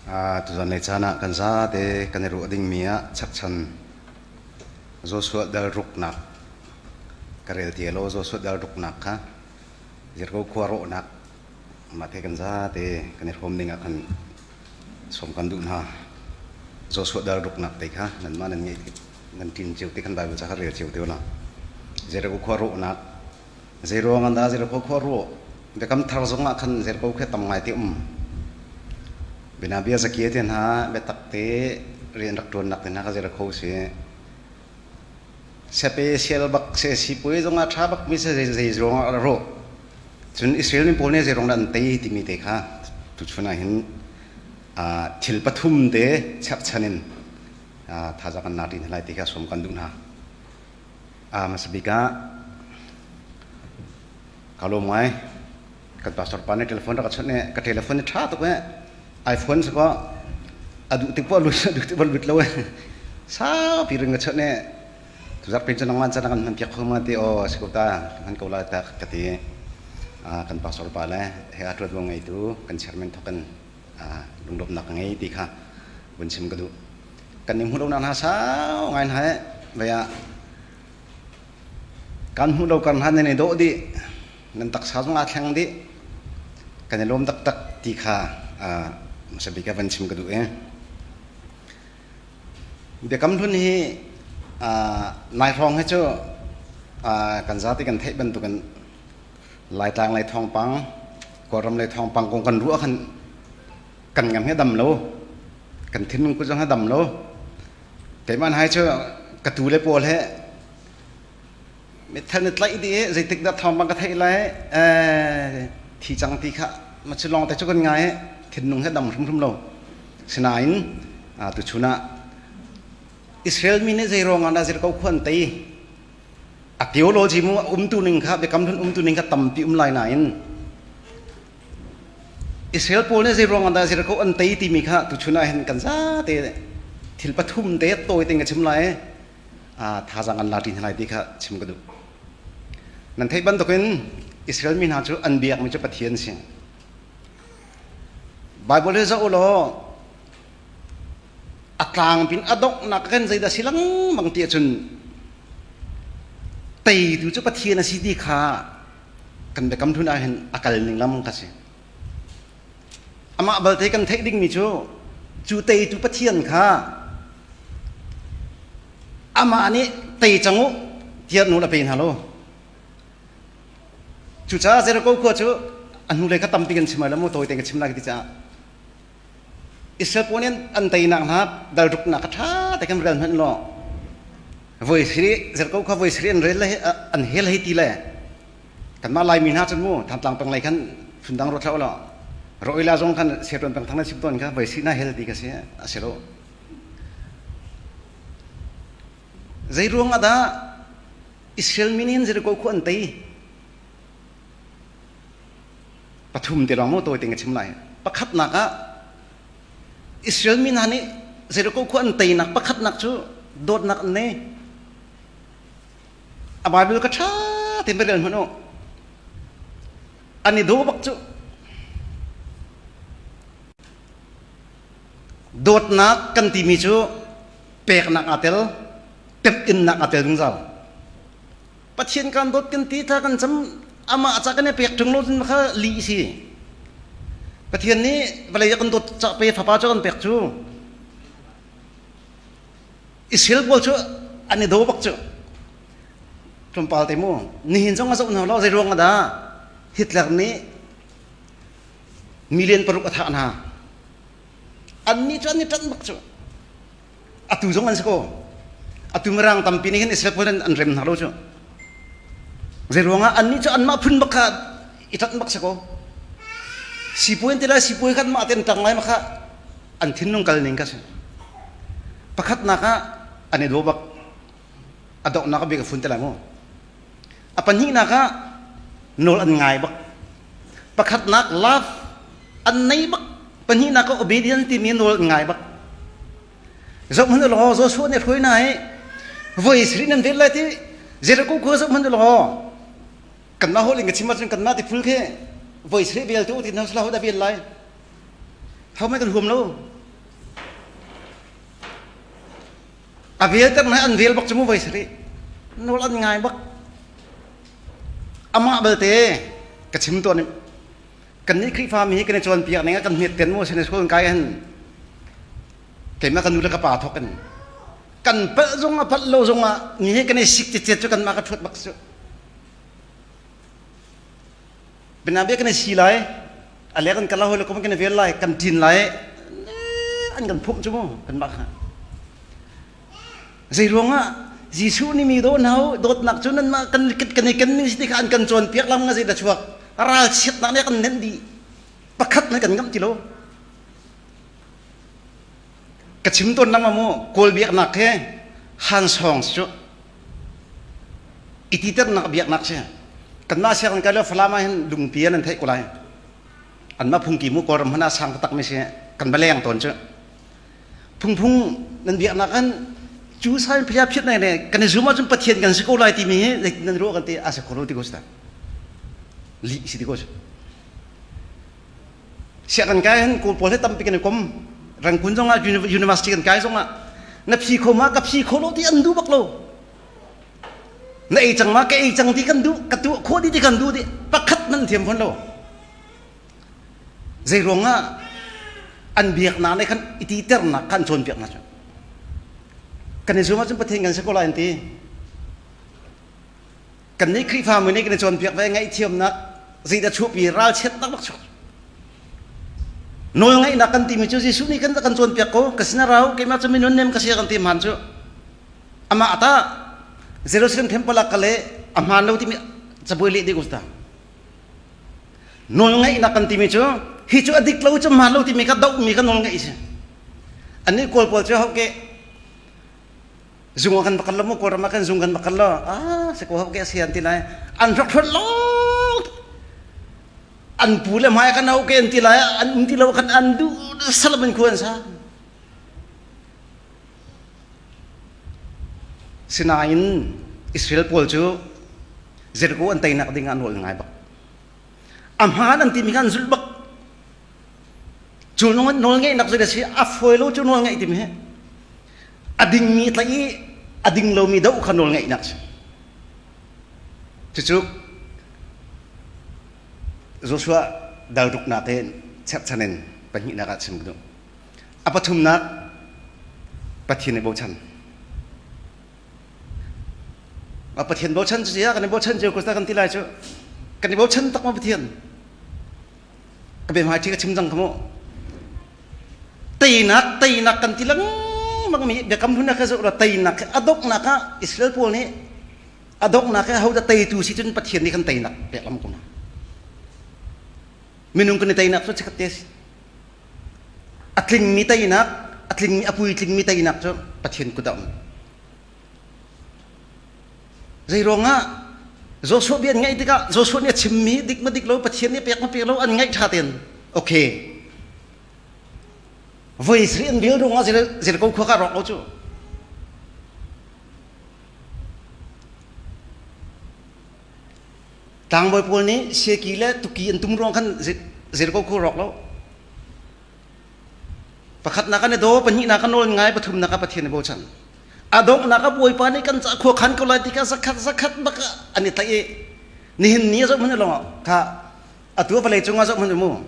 Tuzan lei caan ah kan zate kan i ruah dingmi ah chapchan Joshua dal ruknak ka rel ti lo. Joshua dal ruknak kha Jericho khua rawhnak mah te kan zate kan i hrawm ding ah khan sawm kan duh hna. Joshua dal ruknak te kha nanmah nan ngeih nan ṭin cio te khan Bible ca kha rel cio te u law. Jericho khua rawhnak. Zeiruang ah dah Jericho khua rawh? Biakam Thar zong ah khan Jericho khua tam ngai te um. Bianabia Zakia te hna biatak te rian rak ṭuannak te hna kha Jericho si. Sepe sial bak se sipuai zong ah ṭha bak mi se zei ruang ah rawh. Cun Israel mi pawl nih zei ruang dah an tei timi te kha tuchun ah hin thil pathum te cherhchan in thazaang kan lak ṭi hna lai ti kha sawm kan duh hna. Hmasa bik ah ka lawm ngai. Kan pastor pa nih telephone rak ka chawnh i ka telephone hi ṭha tuk i iPhone si kaw a duh tik poah lut a duh tik poah lut lo i saupi ring ka chawnh i tuzarh pin cu nangmah can kan hman piak kho ma ti aw si ko ta hman ko lai tak ka ti. Kan pastor pa le he a ṭuanvo ngeitu kan chairman thawk in lunglawmhnak ka ngei ti kha vun chim ka duh. Kan i hmuh lonak hna sau ngai hna vei ah kan hmuh lo kar hna nan i dawh dih, nan taksa zong aa thleng dih, kan i lawm taktak ti kha hmasa bik ah van chim ka duh i Biakam Hlun hi nai hrawng hi cu kan zati kan theih bantukin Laitlang lei thawngpang, Kawlram lei thawngpang kong kan ruah khan kan ngam hi a dam lo, kan thinlung kut zong a dam lo. Keimah hai cu ka tu le pawl he mithal na tlaih dih i zeitik dah thawngpang ka theih lai, thi cang ti kha ma cu lawng te cu kan ngai i thinlung he dam hrimhrim lo. Sinain tuchun ah Israel mi nih zei ruangah dah Jericho khua an tei? A theology mu umtu ning kha, biakam hlun umtu ning kha tampi um lai nain Israel pawl nih zei ruangah dah Jericho an tei timi kha tuchun ah hin kan zate thil pathum te tawi te ka chim lai, thazaang an la ṭi hna lai ti kha chim ka duh. Nan theih bantukin Israel mi hna cu an biakmi cu Pathian si. Bible hi zoh u law a tlangpin a donghnak kan zeidah si lengmang ti ahcun teitu cu Pathian a si ti kha kan biakam hlun ah hin a kal ning lam ka si. Amah balte kan theih dingmi cu cu teitu Pathian kha amah nih tei cang u tiah nawl a pe hna lo. Cucaah Jericho khua cu a hnulei kha tampi kan chim lai lo mu, tawi tein ka chim lai ka ti caah Israel pawl nih an teinak hna dalruknak kha ṭha te kan rel hmanh law voi siri Jericho khua voi siri an rel le an hel hei ti le kanmah Laimi hna cun mu Thantlang peng lei khan phundang ruat hlah u law Roila zong khan Siatuan peng thang na chim tawn kha voi si na hel ti ka si a si lo. Zei ruang ah dah Israel mi nih hin Jericho khua an tei? Pathum te lawng maw tawi te ka chim lai. Pakhatnak ah Israel mi hna nih Jericho khua an teinak pakhatnak cu dawtnak an nei. A Bible ka ṭha tein va rel hmanh u. An i daw bak cu. Dawtnak kan timi cu peknak aa tel, temhinnak aa tel zungzal. Pathian kan dawt kan ti thla kan cam, amah ca kan i pek ṭung lo cun kha lih si. Pathian nih vawlei a kan dawt ca pe fapa cu kan pek cu. Israel pawl cu an i daw bak cu. Tlawmpal te mu nihin zong a zoh hna lo, zei ruang ah dah Hitler nih million 6 a thah hna. Annih cu an i ṭanh bak cu. Atu zong an si ko. Atu mirang tampi nih hin Israel pawl an rem hna lo cu. Zei ruangah annih cu anmah phun bak kha i ṭanh bak si ko. Sipuai an ti lai, sipuai kha anmah te an ṭang lai ma kha an thinlung kal ning kha si. Pakhatnak ah an i daw bak. A donghnak a bik a fun te lai mu. A pahnihnak ah nawl an ngai bak. Pakhatnak love an nei bak. Pahnihnak ah obedience timi nawl an ngai bak. Zoh hmanh u law Joshua nih hruai hna i voi sarih nan vel lai ti Jericho khua zoh hmanh u law kanmah holh in ka chim ahcun kanmah tiphul khi voi sarih vel tu ti hna sala ho dah vel lai. Ho mai kan huam lo. A velter na an vel bak cu mu voi sarih. Nawl an ngai bak. Amah belte ka chim tuan kan nih Khrihfa mi hi kan i cawnpiak ning ah kan hmet ten mu Sunday school kai hin keimah ka nu le ka pa thawk in kan palh zong ah palh lo zong ah ni hi kan i sik cicet cu kanmah ka ṭhuat bak cu. Binabia kan i si lai a lek an kal hoi le kum kan i vel lai kan ṭin lai an kan phumh cu mu kanmah kha. Zei ruangah Jesuh nih mi daw hna u dawtnak cu nanmah kan kan i ken ning si ti kha an kan cawnpiak lam nga zei dah chuak ralchiatnak nih a kan nenh dih pakhat na kan ngamh ti lo ka chim tawn lengmang mu kawl biaknak he han sawng si cu i titernak biaknak si kanmah sianginn kai lo Falam ah hin lungpi an theih ko lai anmah phungki mu kawlram hmanh ah sang taktak mi si kan va leng tawn cu phungphung nan biaknak kan cu sai phia phiat ne ne kan i zum ahcun Pathian kan si ko lai timi hi zeitin nan ruah kan ti a si kho lo ti ko si ta lih si ti ko si siah kan kai hin kawl pawl he tampi kan i kom Rangoon zongah university kan kai zongah na phi kho ma ka phi kho lo ti an duh bak lo na ei cang ma ka ei cang ti kan duh ka tuah khawh di ti kan duh di pakhat nan thiam fawn lo Zei ruangah an biaknak nih khan i titernak kha an cawnpiak hna cu. Kan i zum ahcun Pathian kan si ko lai an ti. Kannih Khrihfamu nih kan i cawnpiak ve ngaihthiamnak zeidah chuahpi ralchiatnak bak chuak. Nawlngaihnak kan timi cu Jesuh nih kan kan cawnpiak ko. Ka sin rau keimah cu minun nem ka si kan ti hmaan cu. Amah ta Jerusalem temple ah kal i a hmaan lo timi cabuai leh dih ko ta. Nawlngaihnak kan timi cu hi cu a dik lo cu hmaan lo timi kha dohmi kha nawlngaih si. Annih Kawl pawl cu hoke zung ah kan va kal lo mu Kawlram ah kan zung kan va kal lo ah si ko hoke a si an ti lai an hrokhrol lo an pu le hmai kan hoke an ti lai an um ti lo khan an duh salam in khu an sa Sinain Israel pawl cu Jericho an teinak ding ah nawl ngai bak. A hmaan an timi kha an zulh bak. Cu nawl ngeihnak cu a si a fawi lo cu nawl ngeih timi hi. A dingmi tlaih i a ding lomi doh kha nawl ngeihnak si. Cucu Joshua dal ruknak in cherhchan in pahnihnak ah chim ka duh. A pathumnak Pathian i bochan. A Pathian bochan cu kan i bochan cio ko kan ti lai cu. Kan i bochan tak ma Pathian. Ka bia hmai ka chim cang ka mu. Teinak teinak kan ti lengmang mi biakam hlun ka zoh la teinak a donghnak ah Israel pawl nih a donghnak ah hodah teitu si cun Pathian nih kan teinak pek lam ko na. Minung kan i teinak cu chikat te si. A tlingmi teinak, a tlingmi a puitlingmi teinak cu Pathian kut ah um. Zei ruangah Joshua bia an ngaih tikah Joshua nih a chimmi dik ma dik lo Pathian nih pek ma pek lo an ngaih ṭha tein okay voi sri an bil ruangah Jericho khua kha rawk lo cu Tlangbawi pawl nih siaki le tuki an tum ruang khan Jericho khu rawk lo. Pakhatnak an i daw, pahnihnak a nawl ngai, pathumnak ah Pathian i bochan. A donghnak ah Bawipa nih kan ca khua khan ko lai ti kha zakhat zakhat bak an i tlaih i nihin ni a zoh hmanh lawng kha atu vawlei cungah zoh hmanh mu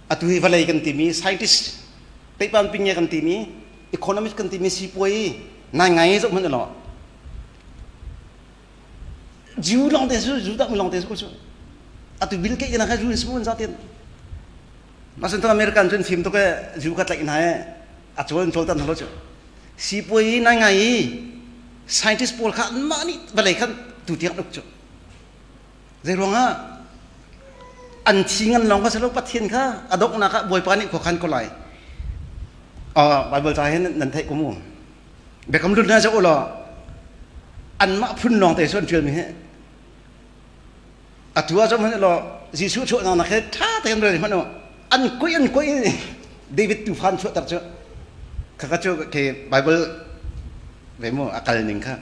atu hi vawlei kan timi scientist teipan pinge kan timi economist kan timi sipuai nai ngai zoh hmanh lawng Jew lawng te su Judah mi lawng te su cu atu Bill Gates na kha Jew in simu za tin Masin American cun fim tuk e Jew kha tlaih hna e a cawl in cawl tan halo cu sipuai nai ngai i scientist pawl kha anmah nih vawlei khan tu tiang uk cu zei ruangah an thi ngan lawng kha si lo Pathian kha a donghnak ah Bawipa nih khua khan ko lai Bible ca hin nan theih ko mu Biakam hlun hna zoh u law anmah phun lawng te cu an ṭialmi hi atu ah zoh hmanh law Jesuh chuahnak nak he ṭha tein rel hmanh u an kuih an kuih David tufa an chuahter cu khakha cu ke Bible ve mu a kal ning kha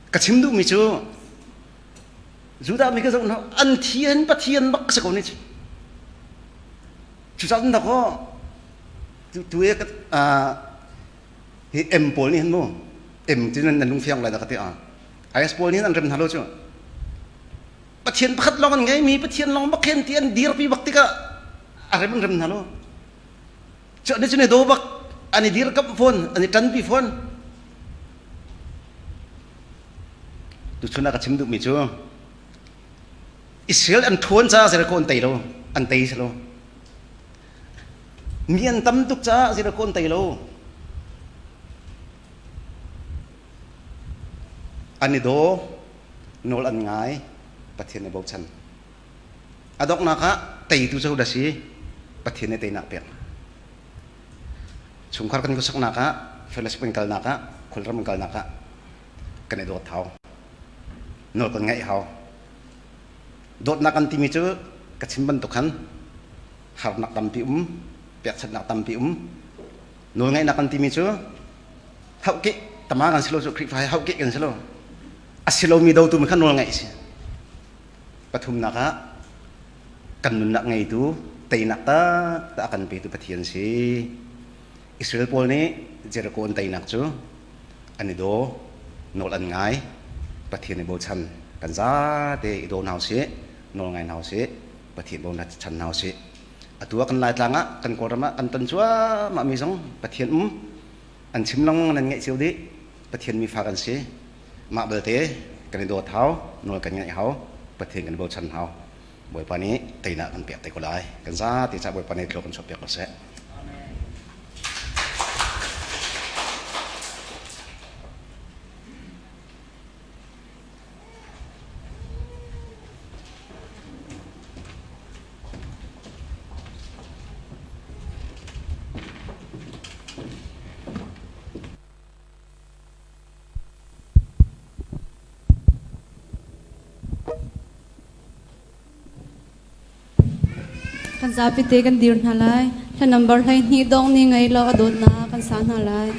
ka chim duhmi cu Judah mi ka zoh hna an thi hin Pathian bak si ko ni cu cucaah cun dakaw tu tu Hi M pawl nih hin mu M ti nan lungfiang lai dah ka ti a. IS pawl nih hin an rem hna lo cu. Pathian pakhat lawng an ngeimi Pathian lawng bak khin ti an dirpi bak tikah a rem an rem hna lo. Cu an cun i do bak an i dirkamh fawn an i ṭanpi fawn. Tuchun ah ka chim duhmi cu Israel an ṭhawn caah Jericho an tei lo an tei si lo. Mi an tam tuk caah Jericho an tei lo. An i daw, nawl an ngai, Pathian i bochan. A donghnak ah teitu cu dah si? Pathian nih teinak pek. Chungkhar kan khuasaknak ah, fellowship kan kalnak ah, khualram kan kalnak ah kan i dawt hau. Nawl kan ngaih hau. Dawtnak kan timi cu ka chim bantuk khan harnak tampi um, pekchanhnak tampi um. Nawlngaihnak kan timi cu hauhkeh tama kan si lo cu Khrihfa hi hauhkeh kan si lo. A si lomi dotu mi kha nawlngaih si. Pathumnak ah kan nunnak ngeitu teinak taktak a kan petu Pathian si. Israel pawl nih Jericho an teinak cu an i daw, nawl an ngai, Pathian i bochan. Kan zate i daw hna usih, nawl ngai hna usih, Pathian bochan hna usih. Atu ah kan Laitlang ah kan Kawlram ah kan ton cuahmah mi zong Pathian um an chim lengmang nan ngaih cio dih. Pathian mifa kan si. Mah belte kan i dawt hau, nawl kan ngaih hau, Pathian kan i bochan hau. Bawipa nih teinak kan pek te ko lai. Kan zate cah Bawipa nih thlua kan chuahpiak ko seh. Kan zapite kan dir hna lai. Hla number 12 dong ni ngei lo a dawtnak kan sa hna lai.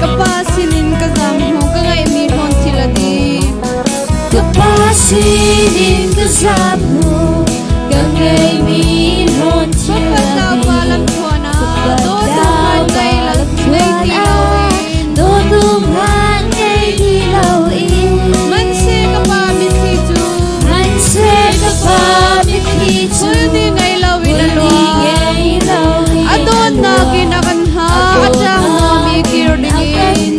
Ka pa sinin ka zam hnu ka ngeihmi hlawn thil a dih. Ka pa sinin ka zam hnu ka ngeihmi hlawn thil a dih. Pa lamthluan ah dawtu hman ngei lo ngei ti loin. Dawtu hman ngei ti loin. Hmanhseh ka pa mitthli cu. Hmanhseh ka pa mitthli cu. Hmulni ngei loin a luang. A dawtnak in a kan ha a ṭang nuam i kir dingin.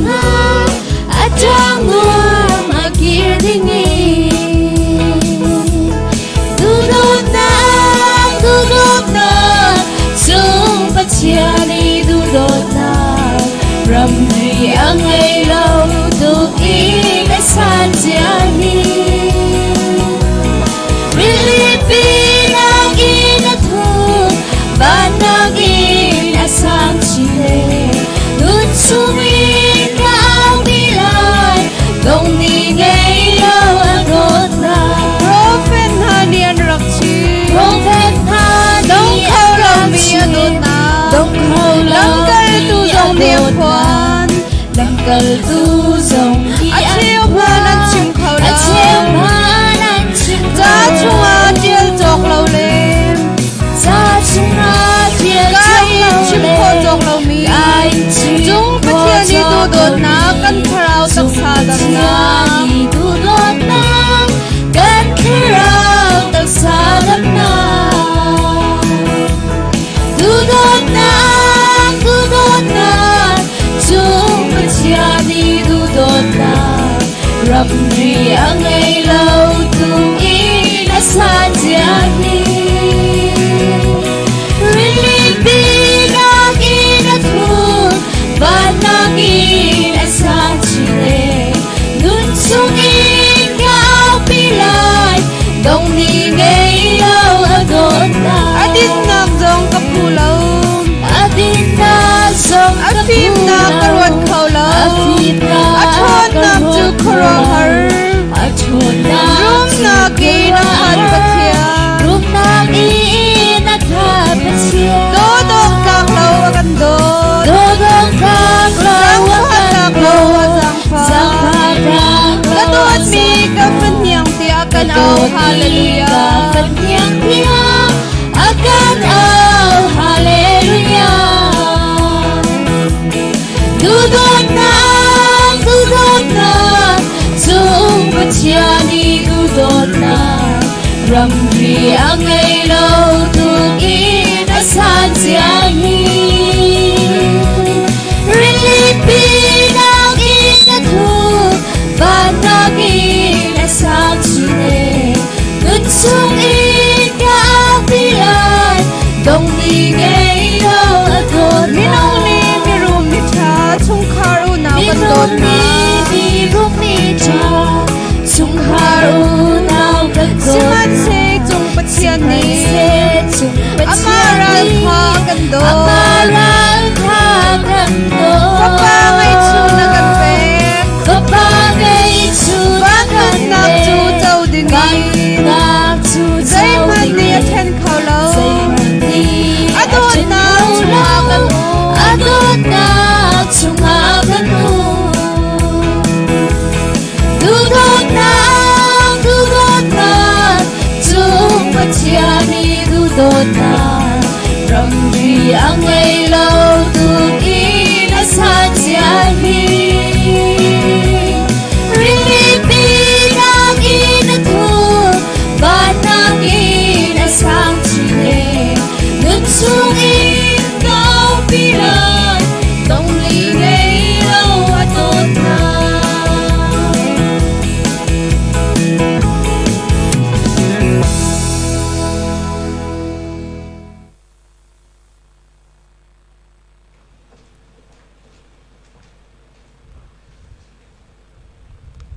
A ṭang nuam a kir dingin. Duhdawtnak, duhdawtnak, cung Pathian i duhdawtnak, ramri a ngei lo tuk in a san cia hi. Rilipi nakin a thuk, van nakin a sang chin. Nun chungin ka aumi lai, dong ni ngei lo a dawtnak. Profet hna nih an rak chim. Profet hna Dong nih kho an rak lomi a chim. dawtnak. Dong kho Lamkaltu lomi a zong nih an dawtnak. phuan. Lamkaltu zong nih A an cheu hmanh an phuan. chim kho A lo. cheu hmanh an chim Ca kho chungah ṭial cawk lo le Ca chungah ṭial ka cawk in lo chim le khawh cawk lomi ka in chim cung khawh Pathian i cawk duhdawtnak lomi kan thlarau cung taksa Pathian damnak i duhdawtnak kan thlarau taksa damnak duhdawtnak duhdawtnak cung Pathian i au hallelujah. A kan au hallelujah. Duhdawtnak, duhdawtnak, cung Pathian i duhdawtnak, ramri a ngei lo tuk in a san ciang hi. Rilipi nakin a thuk, van nakin a sang chin e. Nun chung in ka aupi lai, dong ni ngei lo a dawtnak. Minung nih mirum miṭha chungkhar unau kan dawt hna. Mirum miṭha chungkhar unau kan dawt. Sihmanhseh cung Pathian nih amah ral kha kan dawt. Amah ral kha kan dawt. Fapa ngeihchun a kan pek. Fapa ngeihchun a kan Nunnak cu pek. co dingin Nunnak cu co zeihmanh nih a dingin. ṭhen kho lo. Zeihmanh nih A dawtnak chungah kan um. A dawtnak chungah kan um. Duhdawtnak, duhdawtnak, cung Pathian i duhdawtnak, ramri a ngei lo tuk in a san cia hi. Rilipi nakin a thuk, van nakin a sang chin e. Nun chung in kaupi lai, dongli ngei lo a dawtnak.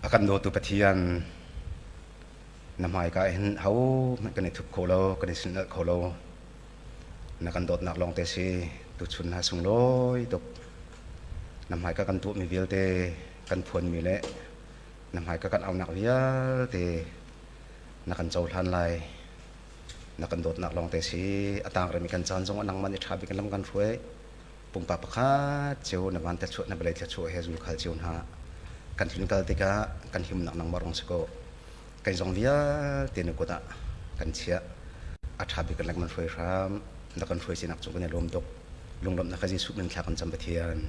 A kan dawtu Pathian, na hmaika hin hohmanh kan i thup kho lo, kan i silhnalh kho lo. Na kan dawtnak lawngte si tuchun na sunglawi tuk. Na hmaika kan tuahmi vialte kan phuanmi le na hmaika kan aunak vialte na kan cohlan lai. Na kan dawtnak lawngte si a tang rimi kan caan zong nangmah nih ṭha bik in lam kan hruai. Pumpak pakhat cio na van thluachuah na vawlei thluachuah he zulkhal cio hna. Kan tlunkal tikah kan himnak nangmah rong si ko. Kan zong vialte na kut ah kan chiah. A ṭha bik kan lengmang hruai hram. Na kan hruai sinak cung kan i lawm tuk. Lunglawmhnak kha Jesuh min thla kan cam Pathian.